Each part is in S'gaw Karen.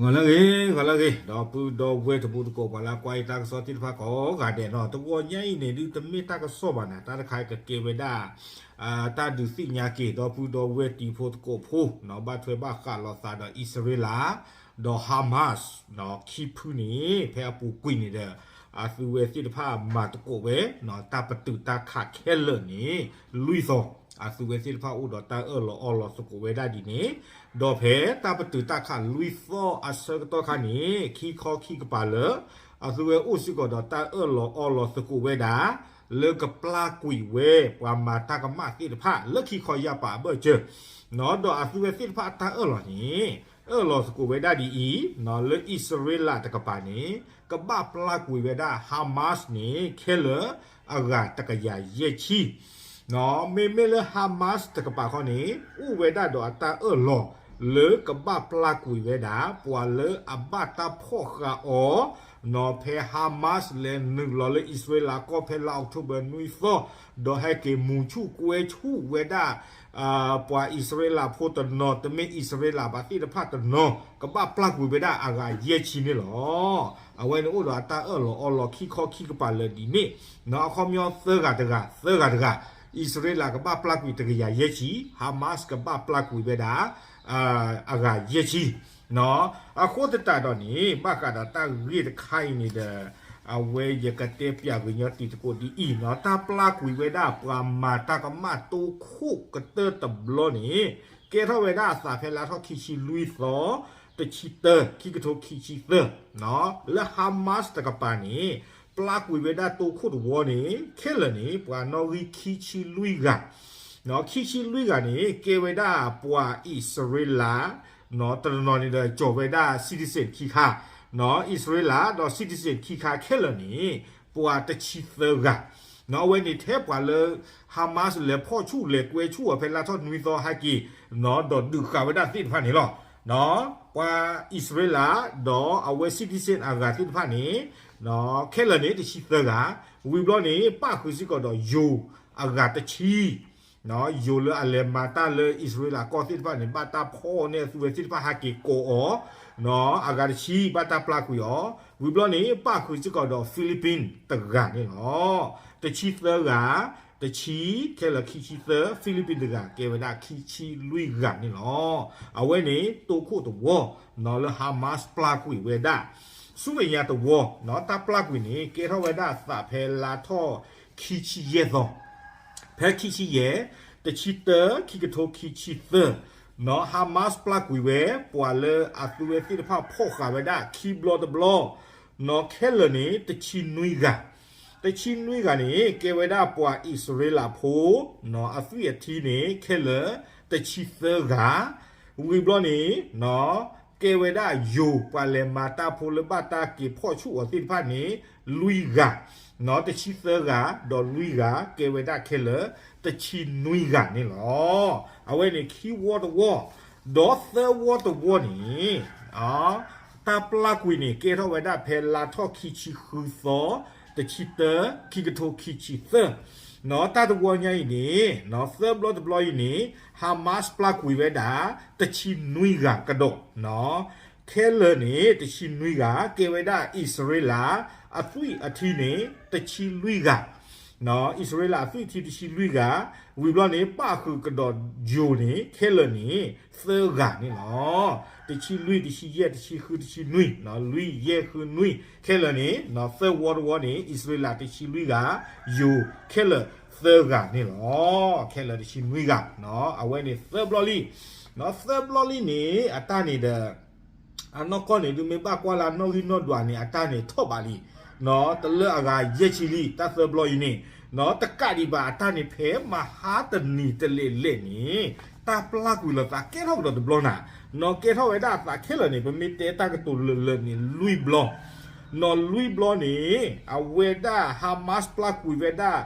ဂီၤလၢအဂ့ၤ, ဂီၤလၢအဂ့ၤ, ဒီပုၢ်ဒီဝဲၢ်တံၤသကိး ပှၤလၢကွၢ်ယတၢ်ကစီၣ်သ့ၣ်တဖၣ်ကိးဂၤဒဲးနီၤ, တဂီၤညါအံၤန့ၣ် ဒုးတမ့ၢ်တၢ်ကစီၣ်ဘၣ်နၤ, တၢ်တခါအံၤကကဲဝဲဒၣ် တၢ်ဒုးသ့ၣ်ညါက့ၤ ဒီပုၢ်ဒီဝဲၢ်တံၤဖိသကိးဖိနီၤ, ဘၣ်ထွဲဘၣ်ဃးလိာ်သးဒီးအံၣ်စရ့လး ဒီး Hamas နီၤ, ခံဖုန့ၣ် ဖဲအပူၤကွံာ်န့ၣ်ဒီး အသုဝဲသ့ၣ်တဖၣ်မၤသကိးဝဲ တၢ်ပတုာ်တၢ်ခးခဲလၢာ်န့ၣ် လွံၢ်သီ, အသုဝဲသ့ၣ်တဖၣ်အိၣ်ဒီးတၢ်အၢၣ်လီၤအီလီၤသကိးဝဲဒၣ်ဒ်န့ၣ်, ဒီးဖဲတၢ်ပတုာ်တၢ်ခးလွံၢ်သီအဆၢကတီၢ်ခါန့ၣ် ခံခီခံကပၤလၢ အသုဝဲအိၣ်စ့ၢ်ကီးဒီးတၢ်အၢၣ်လီၤအီလီၤသကိးဝဲဒၣ် လၢကပျၢ်ကွံာ်ဝဲ ပှၤမၤတၢ်ကမၣ်သ့ၣ်တဖၣ်လၢခံခီယၢ်ပၤအဘၢၣ်စၢၤ, ဒီးအသုဝဲသ့ၣ်တဖၣ်အတၢ်အၢၣ်လီၤန့ၣ် အၢၣ်လီၤသကိးဝဲဒၣ်ဒ်အံၤ, လၢအံၣ်စရ့လးတကပၤန့ၣ် ကဘၣ်ပျၢ်ကွံာ်ဝဲဒၣ် Hamas န့ၣ် ခဲလၢာ်အဂၤတကယၤယဲၢ်ဆံ မ့မ့ၢ်လၢ Hamas တကပၤခီန့ၣ် အိၣ်ဝဲဒၣ်ဒီးအတၢ်အၢၣ်လီၤ လၢကဘၣ်ပျၢ်ကွံာ်ဝဲဒၣ် ပှၤလၢအဘၣ်တၢ်ဖီၣ်ဃာ်အီၤ, နီၤ ဖဲ Hamas လဲၤနုာ်လီၤလၢအံၣ်စရ့လးကီၢ်ဖဲလါ October နွံသီ, ဒီးဟဲက့ၤမူၤဆူၣ်ကွဲဆူၣ်ဝဲဒၣ် ပှၤအံၣ်စရ့လးဖိတနီၤ တမ့ၢ်အံၣ်စရ့လးဘၣ်သ့ၣ်တဖၣ်တနီၤ ကဘၣ်ပျၢ်ကွံာ်ဝဲဒၣ်အဂၤယဲၢ်ဆံန့ၣ်လီၤ. အဝဲန့ၣ်အိၣ်ဒီးအတၢ်အၢၣ်လီၤအီလီၤခံခီခံကပၤလၢာ်ဒ်န့ၣ်, အခီပညီသၢဂၤတဂၤ သၢဂၤတဂၤ, အံၣ်စရ့လးကဘၣ်ပျၢ်ကွံာ်တကယၤယဲၢ်ဆံ, Hamas ကဘၣ်ပျၢ်ကွံာ်ဝဲဒၣ် အဂၤယဲၢ်ဆံ အဃိသတးဒီးန့ၣ် ဘၣ်ဃးဒီးတၢ်ဂ့ၢ်တခါအံၤန့ၣ်ဒီး အဝဲယကတဲပၠးကညီတံၤသကိးဒ်အံၤနီၤ, တၢ်ပျၢ်ကွံာ်ဝဲဒၣ်ပှၤမၤတၢ်ကမၣ်တိခိၣ်ကတၢၢ်တဘျီန့ၣ် ကဲထီၣ်ဝဲဒၣ်အသးဖဲလါထီၣ်ခံဆံလွံၢ်သီ တဆံတၢ ခံကထိခံဆံသၢ လၢ Hamas တကပၤန့ၣ် ပျၢ်ကွံာ်ဝဲဒၣ်တိခိၣ်တဝီန့ၣ် ခဲလၢာ်န့ၣ် ပှၤနီၣ်ဂံၢ်ခံဆံလွံၢ်ဂၤ ခံဆံလွံၢ်ဂၤန့ၣ် ကဲဝဲဒၣ်ပှၤအံၣ်စရ့လး တနီၤန့ၣ်ဒီးကၠီၤဝဲဒၣ် citizen ခံခါ, အံၣ်စရ့လးဒီး citizen ခံခါခဲလၢာ်န့ၣ် ပှၤတဆံသၢဂၤ, အဝဲန့ၣ်ထဲပှၤလၢ Hamas လဲၤဖီၣ်ဆူၣ်လဲၤကွဲဆူၣ်အီၤဖဲလါထီၣ်နွံသီဟဲက့ၤ ဒီးဒုးဃာ်ဝဲဒၣ်သ့ၣ်တဖၣ်န့ၣ်လီၤ. ပှၤအံၣ်စရ့လး ဒီးအဝဲ citizen အဂၤသ့ၣ်တဖၣ်န့ၣ် ခဲလၢာ်န့ၣ် တဆံသၢဂၤ, ဝံၤဘျီန့ၣ် ပၣ်ဃုာ်စ့ၢ်ကီးဒီးယိၤအဂၤတဆံ ယိၤလၢအလဲၤမၤတၢ်လၢအံၣ်စရ့လးကီၢ်သ့ၣ်တဖၣ်န့ၣ် ဘၣ်တၢ်ဖီၣ်န့ၢ်အသုဝဲသ့ၣ်တဖၣ်ဟဲက့ၤကိးအီၤ အဂၤတဆံ ဘၣ်တၢ်ပျၢ်ကွံာ်အီၤ, ဝံၤဘျီန့ၣ် ပၣ်ဃုာ်စ့ၢ်ကီးဒီး Philippines တဂၤန့ၣ်လီၤ. တဆံသၢဂၤ, တဆံ, ခဲလၢာ်ခံဆံသၢ, Philippines တဂၤ ကဲဝဲဒၣ်ခံဆံလွံၢ်ဂၤန့ၣ်လီၤ. အဝဲန့ၣ် တိခိၣ်တဝီ လၢ Hamas ပျၢ်ကွံာ်ဝဲဒၣ် ဆူမဲာ်ညါတဝီ တၢ်ပျၢ်ကွံာ်န့ၣ် ကဲထီၣ်ဝဲဒၣ်အသးဖဲလါထီၣ်ခံဆံယဲၢ်သီ, ဖဲခံဆံယဲၢ်, တဆံတၢ, ခံကထိခံဆံသၢ, Hamas ပျၢ်ကွံာ်ဝဲ ပှၤလၢအသုဝဲသ့ၣ်တဖၣ်ဖီၣ်ဃာ်ဝဲဒၣ်ခံဘျီတဘျီ ခဲလၢာ်န့ၣ် တဆံနွံဂၤ, တဆံနွံဂၤန့ၣ် ကဲဝဲဒၣ်ပှၤအံၣ်စရ့လးဖိ အသွံၣ်အထံန့ၣ် ခဲလၢာ် တဆံသၢဂၤ, ဝံၤဘျီန့ၣ် ကဲဝဲဒၣ်ယိၤ ပှၤလဲၤမၤတၢ်ဖိလၢဘၣ်တၢ်က့ၤဖီၣ်ဆူၣ်အီၤသ့ၣ်တဖၣ်န့ၣ် လွံၢ်ဂၤ, တဆံသၢဂၤ ဒီးလွံၢ်ဂၤ ကဲဝဲဒၣ်ခဲလၢာ် တဆံနွံဂၤန့ၣ်လီၤ. အဝဲန့ၣ်ခံဝီတဝီ, ဒီးသၢဝီတဝီန့ၣ် တၢ်ပျၢ်ကွံာ်န့ၣ် ကဲထီၣ်ဝဲဒၣ်ဖဲလါထီၣ်ခံဆံဃုသီ, တဆံတၢ, ခံကထိခံဆံသၢ, တၢ်တဝီညါအံၤန့ၣ် သၢဘျီတဘျီအံၤန့ၣ် Hamas ပျၢ်ကွံာ်ဝဲဒၣ် တဆံနွံဂၤကဒီး, ခဲလၢာ်န့ၣ် တဆံနွံဂၤ ကဲဝဲဒၣ်အံၣ်စရ့လး အသွံၣ်အထံန့ၣ် တဆံလွံၢ်ဂၤ အံၣ်စရ့လးအသွံၣ်ထံတဆံလွံၢ်ဂၤ, ဝံၤဘျီန့ၣ် ပၣ်ဃုာ်ကဒီးယိၤန့ၣ် ခဲလၢာ်န့ၣ် သၢဂၤန့ၣ်လီၤ. တဆံလွံၢ်, တဆံယဲၢ်, တဆံဃု, တဆံနွံ, လွံၢ်, ယဲၢ်, ဃု, နွံ, ခဲလၢာ်န့ၣ် သၢဝီတဝီန့ၣ် အံၣ်စရ့လးတဆံလွံၢ်ဂၤ, ယိၤခဲလၢာ်သၢဂၤန့ၣ်လီၤ. ခဲလၢာ်တဆံနွံဂၤ, အဝဲန့ၣ်သၢဘျီလံ. သၢဘျီလံန့ၣ် အတၢ်န့ၣ်ဒီး အနီၢ်ကီၢ်န့ၣ် ဒုးမ့ၢ်ဘၣ်ကွၢ်လၢနီၣ်ဂံၢ်နီၣ်ဒွးန့ၣ် အတၢ်န့ၣ်ထီၣ်ဘးလံ, တလၢအဂၤယဲၢ်ဆံလံ တၢ်သၢဘျီအံၤန့ၣ်, တကးဒံးဘၣ်အတၢ်န့ၣ် ဖဲမဟါတနံၤတလဲၤလဲၣ်န့ၣ် တၢ်ပျၢ်ကွံာ်လိာ်သးကဲထီၣ်ကဒီးတဘျီနၤ, နီၢ်ကဲထီၣ်ဝဲဒၣ်အသးခဲလၢာ်န့ၣ် ပမ့ၢ်တဲတၢ်ကတိၤလၢာ်လၢာ်န့ၣ် လွံၢ်ဘျီ, နီၢ်လွံၢ်ဘျီန့ၣ် အဝဲဒၣ် Hamas ပျၢ်ကွံာ်ဝဲဒၣ်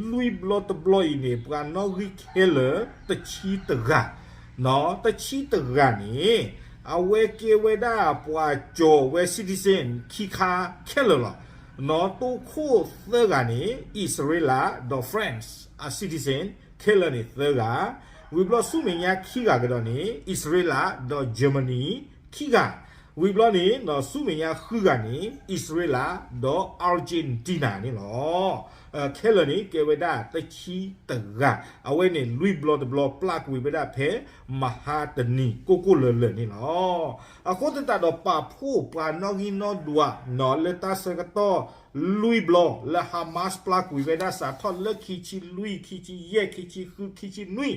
လွံၢ်ဘျီတဘျီအံၤန့ၣ် ပှၤနီၣ်ဂံၢ်ခဲလၢာ် တဆံတဂၤ, တဆံတဂၤန့ၣ် အဝဲကဲဝဲဒၣ်ပှၤကၠီၤဝဲ citizen ခံခါခဲလၢာ်လီၤ. တိခိၣ်သၢဂၤန့ၣ် အံၣ်စရ့လး ဒီး France အ citizen ခဲလၢာ်န့ၣ်သၢဂၤ, ဝံၤဘျီဆူမဲာ်ညါခံဂၤကဒီးန့ၣ် အံၣ်စရ့လး ဒီး Germany ခံဂၤ, ဝံၤဘျီန့ၣ် ဆူမဲာ်ညါဃုဂၤန့ၣ် အံၣ်စရ့လး ဒီး Argentina န့ၣ်လီၤ. ခဲလၢာ်န့ၣ် ကဲဝဲဒၣ်တဆံတဂၤ, အဝဲန့ၣ်လွံၢ်ဘျီတဘျီ ပျၢ်ကွံာ်ဝဲဒၣ်ဖဲ မဟါတနံၤ ကိၢ်ကိၢ်လၢၤလၢၤန့ၣ်လီၤ. အဃိသတးဒီး ပာ်ဖှိၣ်ပှၤနီၣ်ဂံၢ်နီၣ်ဒွး လၢတၢ်ဆၢကတီၢ် လွံၢ်ဘျီ လၢ Hamas ပျၢ်ကွံာ်ဝဲဒၣ် စးထီၣ်လၢခံဆံလွံၢ်, ခံဆံယဲၢ်, ခံဆံဃု, ခံဆံနွံ,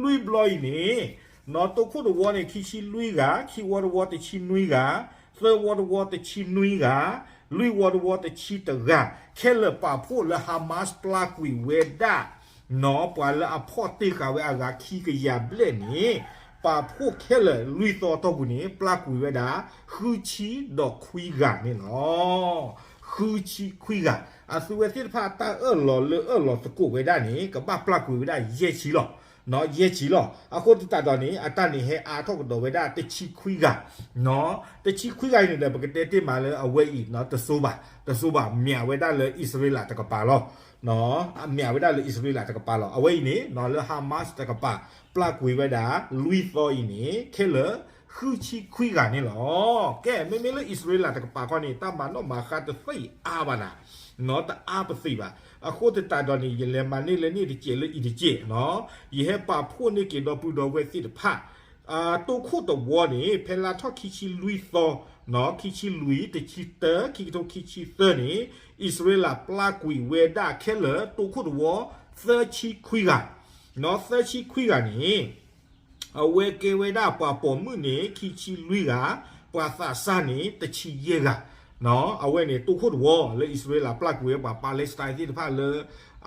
လွံၢ်ဘျီအံၤန့ၣ် နီၢ် တိခိၣ်တဝီန့ၣ် ခံဆံလွံၢ်ဂၤ, ခံဝီတဝီတဆံနွံဂၤ, သၢဝီတဝီတဆံနွံဂၤ, လွံၢ်ဝီတဝီတဆံတဂၤ, ခဲလၢာ်ပာ်ဖှိၣ်လၢ Hamas ပျၢ်ကွံာ်ဝဲဒၣ် နီၢ် ပှၤလၢအဖီၣ်တ့ၢ်ဃာ်ဝဲအဂၤခံကယၤဘျဲၣ်န့ၣ် ပာ်ဖှိၣ်ခဲလၢာ်လွံၢ်သီအတီၢ်ပူၤန့ၣ် ပျၢ်ကွံာ်ဝဲဒၣ် ဃုဆံဒီးခွံဂၤန့ၣ်လီၤ. ဃုဆံခွံဂၤ, အသုဝဲသ့ၣ်တဖၣ်တၢ်အၢၣ်လီၤလၢအၢၣ်လီၤသကိးဝဲဒၣ်န့ၣ် ကဘၣ်ပျၢ်ကွံာ်ဝဲဒၣ်ယဲၢ်ဆံလီၤ. နီၢ် ယဲၢ်ဆံလီၤ. အဃိသတးဒီးန့ၣ် အတၢ်န့ၣ်ဟဲအါထီၣ်ကဒီးဝဲဒၣ်တဆံခွံဂၤ, နီၢ် တဆံခွံဂၤအံၤန့ၣ်ဒီး ပကတဲတ့ၢ်မးလၢအဝဲအံၤ နီၢ် တစိဘၣ်, တစိဘၣ် မၠးဝဲဒၣ်လၢအံၣ်စရ့လးတကပၤလီၤ. နီၢ် မၠးဝဲဒၣ်လၢအံၣ်စရ့လးတကပၤလီၤ. အဝဲအံၤန့ၣ် နီၢ် လၢ Hamas တကပၤ ပျၢ်ကွံာ်ဝဲဒၣ် လွံၢ်သီအံၤန့ၣ် ခဲလၢာ် ဃုဆံခွံဂၤန့ၣ်လီၤ. ကဲ မ့မ့ၢ်လၢအံၣ်စရ့လးတကပၤခီန့ၣ် တၢ်မၤနီၣ်မၤဃါတသ့ၣ်အါဘၣ်နၤ, နီၢ် တအါပသ့ၣ်ဘၣ်. အဃိသတးဒီးန့ၣ် ယလဲၤမၤန့ၢ်လၢန့ၣ်တစဲးလၢအံၤတစဲး, နီၢ် ယဟဲပာ်ဖှိၣ်န့ၢ်က့ၤဒီပုၢ်ဒီဝဲၢ်သ့ၣ်တဖၣ် တိခိၣ်တဝီန့ၣ် ဖဲလါထီၣ်ခံဆံလွံၢ်သီ, နီၢ် ခံဆံလွံၢ်, တဆံတၢ, ခံကထိခံဆံသၢန့ၣ် အံၣ်စရ့လးပျၢ်ကွံာ်ဝဲဒၣ်ခဲလၢာ် တိခိၣ်တဝီ သၢဆံခွံဂၤ, နီၢ် သၢဆံခွံဂၤန့ၣ် အဝဲကဲဝဲဒၣ်ပှၤပိာ်မုၣ်န့ၣ် ခံဆံလွံၢ်ဂၤ, ပှၤသးစၢ်န့ၣ် တဆံယဲၢ်ဂၤ, နီၢ် အဝဲန့ၣ် တိခိၣ်တဝီ လၢအံၣ်စရ့လးပျၢ်ကွံာ်ဝဲပှၤ Palestine သ့ၣ်တဖၣ်လၢ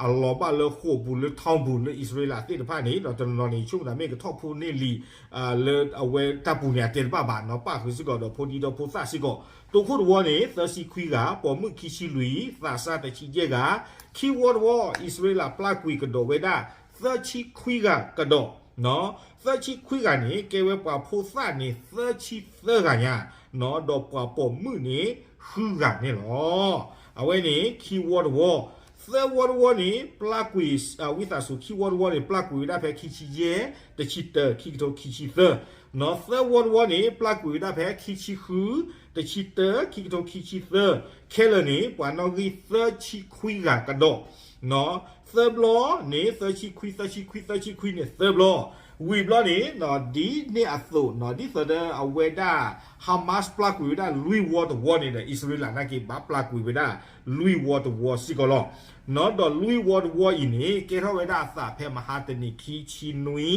အလီၤဘၣ်လၢဃိာ်ပူၤလၢ town ပူၤလၢအံၣ်စရ့လးသ့ၣ်တဖၣ်န့ၣ် ဒီးတနီၤနီၤန့ၣ် ဆိကမိၣ်သးမ့ၢ်ကထီၣ်ဖိန့ၢ်လံ လၢအဝဲတၢ်ပူၤန့ၣ် အတဲတဘၣ်ဘၣ်, နီၢ် ပၣ်ဃုာ်စ့ၢ်ကီးဒီးဖိဒံဒီဖိသၣ်စ့ၢ်ကီး, တိခိၣ်တဝီန့ၣ် သၢဆံခွံဂၤ, ပိာ်မုၣ်ခံဆံလွံၢ်, သးစၢ်တဆံယဲၢ်ဂၤ, ခံဝီတဝီ အံၣ်စရ့လးပျၢ်ကွံာ်ကဒီးဝဲဒၣ် သၢဆံခွံဂၤကဒီး, နီၢ် သၢဆံခွံဂၤန့ၣ် ကဲဝဲပှၤဖိသၣ်န့ၣ် သၢဆံသၢဂၤညါ, နီၢ် ဒီးပှၤပိာ်မုၣ်န့ၣ် ဃုဂၤန့ၣ်လီၤ. အဝဲန့ၣ် ခံဝီတဝီ, သၢဝီတဝီန့ၣ် ပျၢ်ကွံာ် ဝံသးစူၤ ခံဝီတဝီန့ၣ် ပျၢ်ကွံာ်ဝဲဒၣ်ဖဲခံဆံယဲၢ်, တဆံတၢ, ခံကထိခံဆံသၢ, နီၢ် သၢဝီတဝီန့ၣ် ပျၢ်ကွံာ်ဝဲဒၣ်ဖဲခံဆံဃု, တဆံတၢ, ခံကထိခံဆံသၢ, ခဲလၢာ်န့ၣ် ပှၤနီၣ်ဂံၢ်သၢဆံခွံဂၤကဒီး, နီၢ် သၢဘျီန့ၣ် သၢဆံခွံ, သၢဆံခွံ, သၢဆံခွံန့ၣ် သၢဘျီ, ဝံၤဘျီန့ၣ် နီၢ် ဒ်န့ၣ်အသိး နီၢ် ဒ်သိးဒီးအဝဲဒၣ် Hamas ပျၢ်ကွံာ်ဝဲဒၣ်လွံၢ်ဝီတဝီန့ၣ်ဒီး အံၣ်စရ့လးနာ်က့ ဘၣ်ပျၢ်ကွံာ်ဝဲဒၣ် လွံၢ်ဝီတဝီစ့ၢ်ကီးလီၤ. နီၢ် ဒီးလွံၢ်ဝီတဝီအံၤန့ၣ် ကဲထီၣ်ဝဲဒၣ်အသးဖဲမဟါတနံၤ ခံဆံနွံ,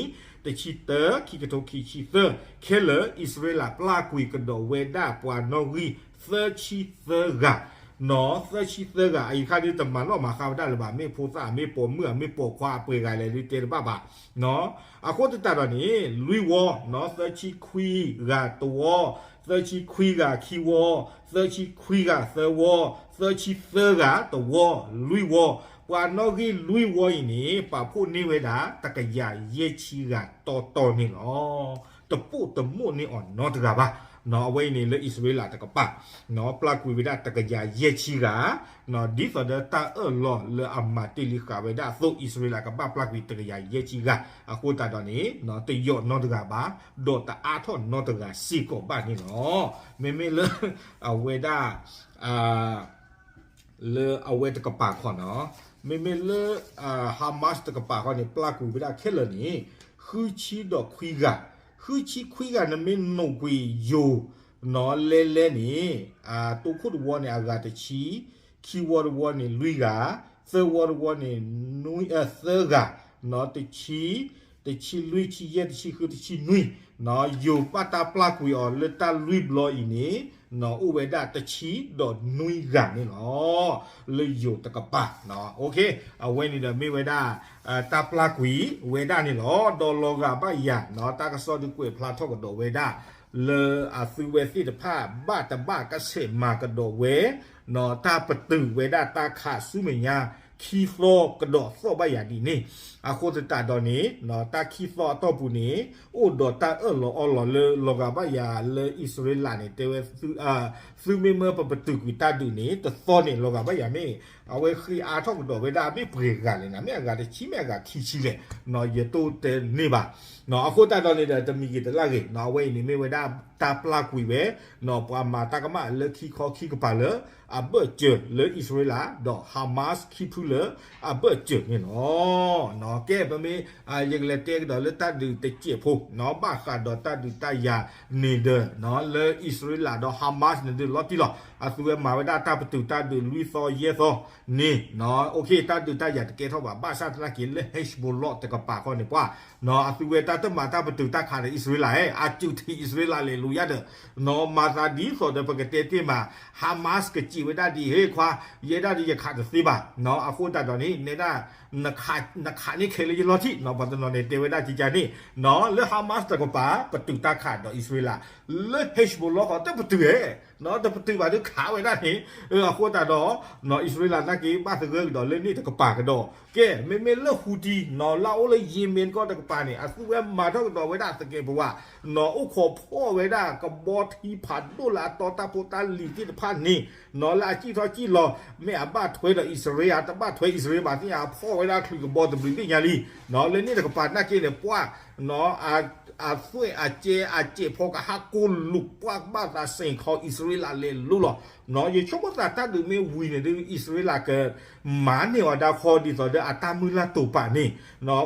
တဆံတၢ, ခံကထိခံဆံသၢ, ခဲလၢာ် အံၣ်စရ့လးပျၢ်ကွံာ်ကဒီးဝဲဒၣ်ပှၤနီၣ်ဂံၢ်သၢဆံသၢဂၤ, နီၢ် သၢဆံသၢဂၤ, အအံၤခါဒ်တမၤနီၣ်မၤဃါဝဲဒၣ်လၢၤဘၣ်, မ့ၢ်ဖိသၣ် မ့ၢ်ပိာ်မုၣ် မ့ၢ်ပိာ်ခွါ အပှဲၤဂၤလဲၣ်ဒ်တဲတဘၣ်ဘၣ်, နီၢ် အဃိသတးဒီးန့ၣ် လွံၢ်ဝီ, နီၢ် သၢဆံခွံဂၤတဝီ, သၢဆံခွံဂၤခံဝီ, သၢဆံခွံဂၤသၢဝီ, သၢဆံသၢဂၤတဝီ, လွံၢ်ဝီ, ပှၤနီၣ်ဂံၢ်လွံၢ်ဝီအံၤန့ၣ် ပာ်ဖှိၣ်န့ၢ်ဝဲဒၣ် တကယၤယဲၢ်ဆံဂၤတီတီန့ၣ်လီၤ. တပိၣ်တမိၣ်န့ၢ်အီၤနီတဂၤဘၣ်, နီၢ် အဝဲအံၤန့ၣ်လၢအံၣ်စရ့လးတကပၤ, နီၢ် ပျၢ်ကွံာ်ဝဲဒၣ်တကယၤယဲၢ်ဆံဂၤ, နီၢ် ဒ်သိးဒီးတၢ်အၢၣ်လီၤလၢအမၤတ့ၢ်လံဃာ်ဝဲဒၣ်အသိး အံၣ်စရ့လးကဘၣ်ပျၢ်ကွံာ်တကယၤယဲၢ်ဆံဂၤ, အဃိသတးဒီးန့ၣ် နီၢ် တယိးနီတဂၤဘၣ်, ဒီးတအါထီၣ်နီတဂၤစ့ၢ်ကီးဘၣ်န့ၣ်လီၤ. မ့မ့ၢ်လၢ အဝဲဒၣ် လၢအဝဲတကပၤခီနီၤ, မ့မ့ၢ်လၢ Hamas တကပၤခီန့ၣ် ပျၢ်ကွံာ်ဝဲဒၣ်ခဲလၢာ်န့ၣ် ဃုဆံဒီးခွံဂၤ, ဃုဆံခွံဂၤန့ၣ်မ့ၢ်နိးကွံာ်ယိၤ နီၤ လဲလဲန့ၣ် တိခိၣ်တဝီန့ၣ် အဂၤတဆံ, ခံဝီတဝီန့ၣ် လွံၢ်ဂၤ, သၢဝီတဝီန့ၣ် နွံ, သၢဂၤ, နီၤ တဆံ, တဆံလွံၢ်, ဆံယဲၢ်, တဆံဃု, တဆံနွံ, နီၤ ယိၤဘၣ်တၢ်ပျၢ်ကွံာ်အီၤလၢတၢ်လွံၢ်ဘျီအံၤန့ၣ် နီၤ အိၣ်ဝဲဒၣ်တဆံဒီးနွံဂၤန့ၣ်လီၤ. လၢယိၤတကပၤ, အဝဲန့ၣ်ဒီးမ့ၢ်ဝဲဒၣ် တၢ်ပျၢ်ကွံာ်ဝဲဒၣ်န့ၣ်လီၤ. ဒီးလီၤဂာ်ဘၣ်ယၤ နီၤ တၢ်ကစီၣ်ဒုးကွဲးဖျါထီၣ်ကဒီးဝဲဒၣ် လၢအသုဝဲသ့ၣ်တဖၣ် ဘၣ်တဘၣ်ကဆဲးမၤကဒီးဝဲ နီၤ တၢ်ပတုာ်ဝဲဒၣ်တၢ်ခးဆူမဲာ်ညါ ခံသီကဒီးသီၣ်ဘၣ်ယၤဒ်န့ၣ်, အဃိသတးဒီးန့ၣ် တၢ်ခံသီအတီၢ်ပူၤန့ၣ် အိၣ်ဒီးတၢ်အၢၣ်လီၤအီလီၤလၢလီၤဂာ်ဘၣ်ယၤလၢအံၣ်စရ့လးန့ၣ် တဲဝဲ သုမ့ၢ်မၢပပတုာ်ကွံာ်တၢ်ဒုးန့ၣ် တသီန့ၣ် လီၤဂာ်ဘၣ်ယၤမ့ၢ် အဝဲဃ့အါထီၣ်ကဒီးဝဲဒၣ် မ့ၢ်ပှဲၤဂၤလဲၣ်နၤ, မ့ၢ်အဂၤတဆံ မ့ၢ်အဂၤခံဆံလဲၣ်, ယတိၢ်တဲန့ၢ်ဘၣ်. အဃိသတးဒီးန့ၣ်ဒီး တမံၤဂ့ၤတလၢ်ဂ့ၤ အဝဲအံၤန့ၣ်မ့ၢ်ဝဲဒၣ်တၢ်ပျၢ်ကွံာ်ဝဲ ပှၤမၤတၢ်ကမၣ်လၢခံခီခံကပၤလၢ အဘၢၣ်စၢၤလၢအံၣ်စရ့လး ဒီး Hamas ခံဖုလၢအဘၢၣ်စၢၤန့ၣ်လီၤ. ကဲ ပမ့ၢ် ယကလဲၤတဲကဒီးလၢတၢ်ဒုးတစဲးဖိ ဘၣ်ဃးဒီးတၢ်ဒုးတၢ်ယၤန့ၣ်ဒီး လၢအံၣ်စရ့လးဒီး Hamas န့ၣ်ဒုးလီၤတံၢ်လီၤ. အသုဝဲမၤဝဲဒၣ်တၢ်ပတုာ်တၢ်ဒုးလွံၢ်သီယဲၢ်သီန့ၣ် တၢ်ဒုးတၢ်ယၤတကဲထီၣ်ဘၣ် ဘၣ်ဆၣ်သနာ်က့လၢ Hezbollah တကပၤဃီန့ၣ်ပှၤ အသုဝဲတၢ်တမၤတၢ်ပတုာ်တၢ်ခးဒီးအံၣ်စရ့လးဧါ, အစုထံအံၣ်စရ့လးလဲၤလူၤယါဒီး မၤသးဒ်သိးဒီး ပကတဲတ့ၢ်မး Hamas ကစံးဝဲဒၣ်ဒ်ဟ့ခွါ ယဲဒၣ်ဒ်ယခးတသ့ဘၣ်. အဃိသတးဒီးန့ၣ် နဲဒၣ် နခးန့ၢ်ခဲလၢာ်ယလီၤထံး ပှၤတနီၤန့ၣ်တဲဝဲဒၣ်ကကန့ၣ် လၢ Hamas တကပၤ ပတုာ်တၢ်ခးဒီးအံၣ်စရ့လး လၢ Hezbollah ဃီတပတုာ်ဧါ, တပတုာ်ဘၣ်ဒုးခးဝဲဒၣ်န့ၣ် အဃိသတးဒီး အံၣ်စရ့လးနာ်က့ ဘၣ်သဂၢၢ်ကဒီးလၢန့ၣ်တကပၤကဒီး ကဲ မ့မ့ၢ်လၢ Houthi လၢအအိၣ်လၢ Yemen ကီၢ်တကပၤန့ၣ် အသုဝဲမၤထီၣ်ကဒီးဝဲဒၣ်သကဲးပဝး အိၣ်ခိးဖှီၣ်ဝဲဒၣ်ကဘီထံဖးဒိၣ်လၢအတီတၢ်ဖိတၢ်လံၤသ့ၣ်တဖၣ်န့ၣ် လၢအစံၣ်ထီၣ်စံၣ်လီၤ မ့ၢ်အဘၣ်ထွဲဒီးအံၣ်စရ့လး တဘၣ်ထွဲအံၣ်စရ့လးဘၣ်သ့ၣ်ညါ အဖှီၣ်ဝဲဒၣ်ချုးကဘီတဘျုးသ့ၣ်ညါလံ လၢန့ၣ်တကပၤနာ်က့န့ၣ် ပှၤ အသွဲၣ်အကဲအစဲးဖီကဟးကိၢ်လူး ပှၤဘၣ်သးစ့ၢ်ခီအံၣ်စရ့လးလဲၤလူလီၤ. ယဆိကမိၣ်သးတၢ်ဒုးမ့ၢ်ဝံၤန့ၣ်ဒုး အံၣ်စရ့လးက မၤန့ၢ်အီၤဒၣ်ဃီဒ်သိးဒီးအတၢ်မုၢ်လၢ်တိာ်ပာ်န့ၣ်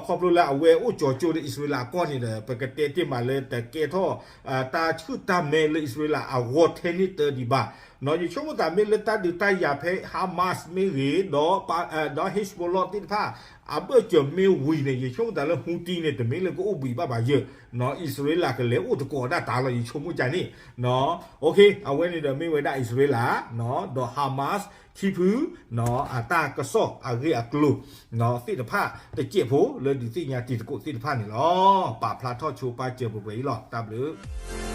ခီဖျိလၢအဝဲအိၣ်ကၠီၤကၠိဒီးအံၣ်စရ့လးအကီၢ်န့ၣ်ဒီး ပကတဲတ့ၢ်မးလၢတကဲထီၣ် တၢ်ဆူၣ်တၢ်မဲလၢအံၣ်စရ့လးအဂီၢ်ထဲန့ၣ်တဒံးဘၣ်. ယဆိကမိၣ်သးမ့ၢ်လၢတၢ်ဒုးတၢ်ယၤဖဲ Hamas မ့ၢ်ဂ့ၤ ဒီး Hezbollah သ့ၣ်တဖၣ် အဘၢၣ်စၢၤမ့ၢ်ဝံၤန့ၣ် ယဆိကမိၣ်သးလၢ Houthi န့ၣ် တမ့ၢ်လၢကအိၣ်ဘှံးဘၣ်ဘၣ်ယၢ် အံၣ်စရ့လးကလဲၤအိၣ်တကိးဒၣ်တၢ်လီၤ ယဆိကမိၣ်ကန့ၣ် အဝဲန့ၣ်ဒီးမ့ၢ်ဝဲဒၣ်အံၣ်စရ့လး ဒီး Hamas ခံဖု အတၢ်ကစီၣ်အဂ့ၢ်အကျိၤ သ့ၣ်တဖၣ်တစဲးဖိလၢဒုးသ့ၣ်ညါတံၤသကိးသ့ၣ်တဖၣ်န့ၣ်လီၤ. ပာ်ဖျါထီၣ်ဆိပာ်စၢၤပှဲၤပှဲၤအံၤလီၤ. တၢ်ဘျုး